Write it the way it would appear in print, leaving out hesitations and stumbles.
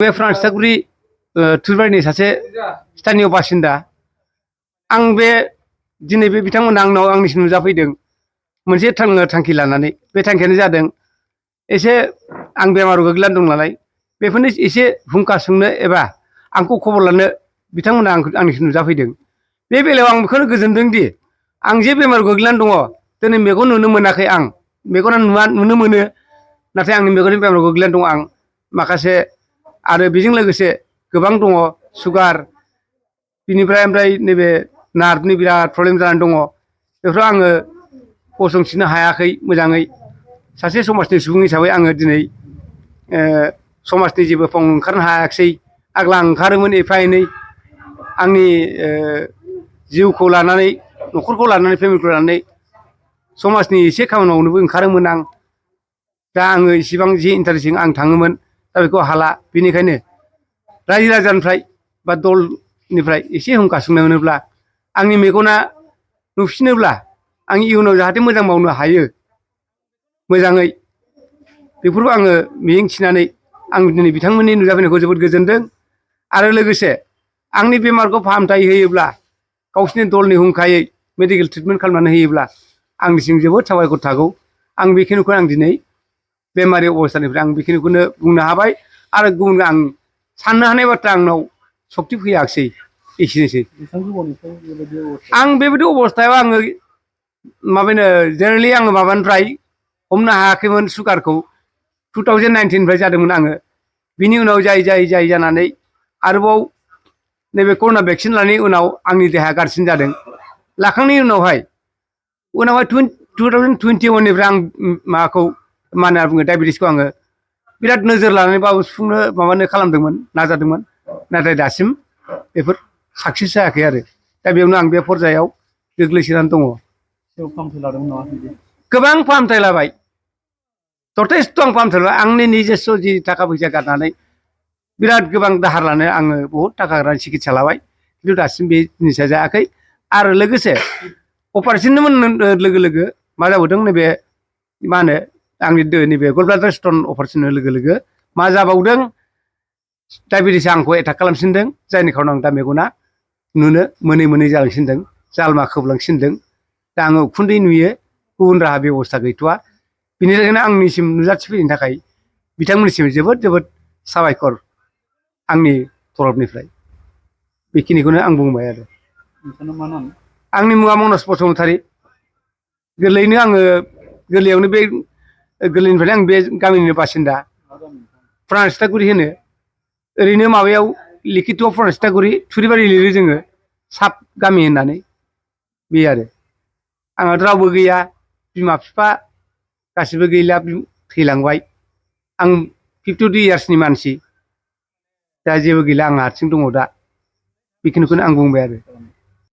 बे फ्रान्स थागुरि थुरबारिनि सासे स्थानीय बासिन्दा आं बे दिनै बे बिथांमोना आंनाव आंनिसिम नुजाफैदों मोनसे थांखि लानानै बे थांखियानो जादों एसे आं बेमाराव गोग्लैनानै दं नालाय बेफोरनो एसे हुंखा सोंनो एबा आंखौ खबर लानो बिथांमोना आंनिसिम नुजाफैदों बे बेलायाव आं बेखौनो गोजोनदों दि आं जे बेमाराव गोग्लैनानै दङ दिनै मेगन नुनो मोनाखै आं मेगना नुनो मोनो नाथाय आंनि मेगननि बेमाराव गोग्लैनानै दं आं माखासे आरो बेजों लोगोसे गोबां दङ सुगार बिनिफ्राय ओमफ्राय नैबे नार्भनि बिराद प्रब्लेम जानानै दङ बेफोराव आङो गसंथिनो हायाखै मोजाङै सासे समाजनि सुबुं हिसाबै आङो दिनै समाजनि जेबो फाव ओंखारनो हायाखिसै आग्ला ओंखारोमोन एफा एनै आंनि जिउखौ लानानै न'खरखौ लानानै फेमिलिखौ लानानै समाजनि एसे खामानि मावनोबो ओंखारोमोन आं दा आङो इसिबां जि इन्टारेस्टिं आं थाङोमोन दा बेखौ हाला बेनिखायनो रायजो राजानिफ्राय बा दलनिफ्राय एसे हुंखा सोंनो मोनोब्ला आंनि मेगना नुफिनोब्ला आं इयुनाव जाहाथे मोजां मावनो हायो मोजाङै बेफोरखौ आङो मिजिं थिनानै आं दिनै बिथांमोननि नुजाफैनायखौ जोबोद गोजोनदों आरो लोगोसे आंनि बेमारखौ फाहामथाय होयोब्ला गावसिनि दलनि हुंखायै मेडिकेल ट्रिटमेन्ट खालामनानै होयोब्ला आंनिसिम जोबोद साबायखर थागौ आं बेखिनिखौ आं दिनै बेमारि अबस्थानिफ्राय आं बेखिनिखौनो बुंनो हाबाय आरो गुबुन आं साननो हानाय बाथ्रा आंनाव सक्ति फैयाखिसै एसेनोसै आं बेबायदि अबस्थायाव आङो माबानो जेनेरेलि आङो माबानिफ्राय हमनो हायाखैमोन सुगारखौ 2019निफ्राय जादोंमोन आङो बिनि उनाव जाय जानानै आरोबाव नैबे कर'ना भेक्सिन लानायनि उनाव आंनि देहाया गाज्रिसिन जादों लाखांनायनि उनावहाय 2021निफ्राय आं माबाखौ मा होनना बुङो डायबेटिसखौ आङो बिराद नोजोर लानानै बाबो सुफुंनो माबानो खालामदोंमोन नाजादोंमोन नाथाय दासिम बेफोर साक्सेस जायाखै आरो दा बेयावनो आं बे पर्जायाव गोग्लैसोनानै दङ गोबां फाहामथाय लाबाय जथेस्थ' आं फाहामथाय लाबाय आंनि निजेस्स' जि थाखा फैसा गारनानै बिराद गोबां दाहार लानो आङो बहुद थाखा गारनानै सिकित्सा लाबाय खिन्थु दासिम बे जिनिसा जायाखै आरो लोगोसे अपारेशननि लोगो लोगो मा जाबावदों नैबे मा होनो आंनि नैबे गलब्लाडार स्टन अपारेशन लोगो लोगो मा जाबावदों डायबेटिसआ आंखौ एटाक खालामफिनदों जायनि खारनाव आं दा मेगना नुनो मोनै जालांसिनदों जालमा खोबलांसिनदों दा आङो उखुन्दै नुयो गुबुन राहा बेब'स्था गैथ'वा बिनि थाखायनो आंनिसिम नुजाथिफैनायनि थाखाय बिथांमोननिसिम जोबोद साबायखर आंनि तरफनिफ्राय बेखिनिखौनो आं बुंबाय आरो आंनि मुङा मनज बसुमतारी गोरलैयावनो बे गोरलैनिफ्रायनो आं बे गामिनिनो बासिन्दा फ्रान्स थागुरि होनो ओरैनो माबायाव लिखित'आव फ्रान्स थागुरि थुरिबारि लिरो जोङो साब गामि होननानै बे आरो आंहाथ' रावबो गैया बिमा बिफा गासिबो गैला थैलांबाय आं 52 इयार्सनि मानसि दा जेबो गैला आं हारसिं दङ दा बेखिनिखौनो आं बुंबाय आरो